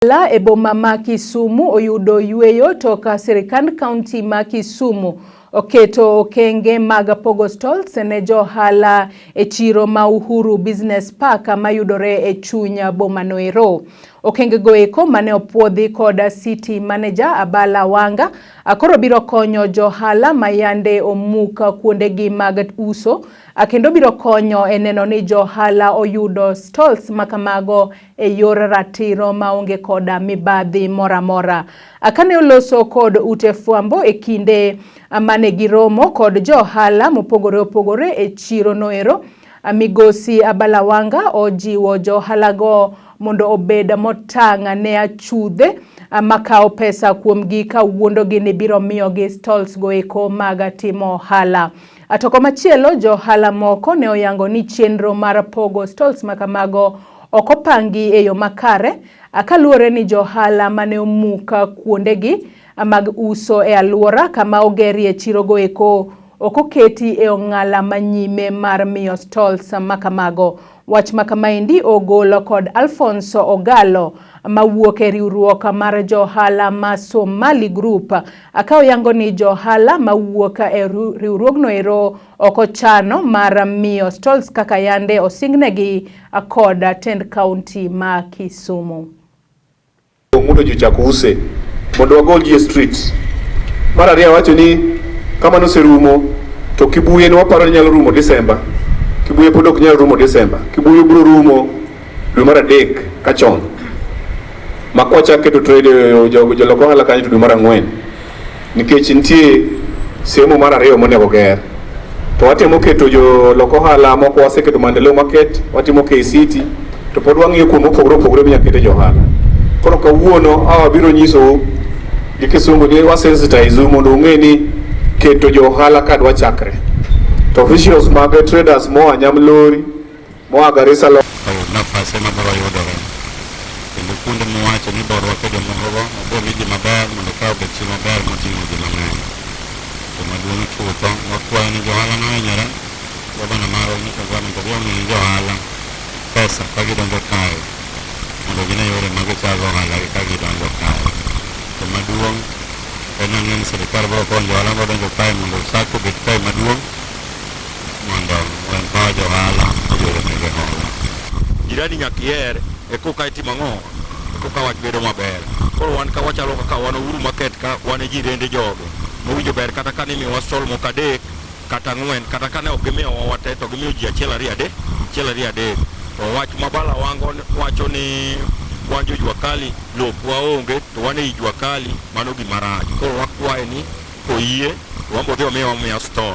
La e boma ma Kisumu oyudo yweyo tok sirkand kaunti ma Kisumu oketo okenge mag pogo stalls ne johala e chiro ma Uhuru Business Park mayudore e chuny boma noero. Okenge go eko mane opuodhi kod City Manager Abala Wanga koro biro konyo johala mayande omuk kuondegi mag uso kendo biro konyo e neno ni johala oyudo stalls makamago e yor ratiro maonge koda mibadhi moro amora. Kane oloso kod ute fwambo e kinde mane giromo kod johala mopogore opogore e chiro noero, Migosi Abalawanga ojiwo johalago mondo obed motang' ne achudhe makawo pesa kuomgi ka wuondogi ni biro miyogi stalls go eko mag timo ohala. To komachielo, johala moko ne oyango ni chenro mar pogo stalls makamago ok opangi e yo makare kaluwore ni johala mane omuk kuondegi mag uso e alwora kama ogerie chirogo eko ok oketi e ong'ala manyime mar miyo stalls makamago. Wach makamaendi ogol kod Alfonso Ogalo mawuok e riwruok mar johala ma Somali Group ka oyango ni johala mawuok e riwruogno ero ok ochano mar miyo stalls kaka yande osingnegi kod tend kaunti ma Kisumu. Mondo ji ochak use mondo wagol ji e streets. Mar ariyo, awacho ni kamano oserumo to Kibuye ne waparo ni nyalo rumo December. Kibuye pod ok nyal rumo December. Kibuye biro rumo dwe mar adek kachon. Ma kwachak keto trade jolok ohala kanyo to dwe mar ang'wen. Nikech nitie sehemu mar ariyo monego ger. To watemo keto jolok ohala moko, waseketo Maendeleo Market, watimo K-City, to pod wang'iyo kuonde mopogore opogore minyalo kete jo ohala. Koro kawuono awa biro nyisou gi Kisungu ni wa sensitize u mondo ung'e ni keto jo ohala ka dwa chakre. To officials mag traders moa Nyamlori, moa Garissa Nafase mabiro yudore kendo kuonde mowacho ni borwake jomokogo oborgi ji maber mondo ka obed chiro maber moting'o ji mang'eny. To maduong' chutho, wakwayo ni johala nohinyore, gavana marwa nyiso government odhi omi johala pesa ka gidonjo kae mondo gine yore ma gichago ohala gi ka gidonjo kae. To maduong' en ang'e ni sirikal biro konyo johala madonjo kae mondo sacco obed kae maduong' mondo o empower johala e yore mege hola. Jirani nyaka iher e koka itimo ang'o, e koka wach bedo maber. Koro wan ka wachalo kaka wan Uhuru Market ka wan e jirende jogo mowinjo ber kata ka nimiyowa stall moko adek kata ang'wen, kata ka ne ok gimiyowa wate to gimiyo ji achiel, ariyo, adek, achiel, ariyo, adek. To wach ma Bala Wango wacho ni wan jo jua kali lopwa onge to wan ei jua kali, mano gima rach. Koro wakwaye ni koyie to wan be odhi omiwa miya stall.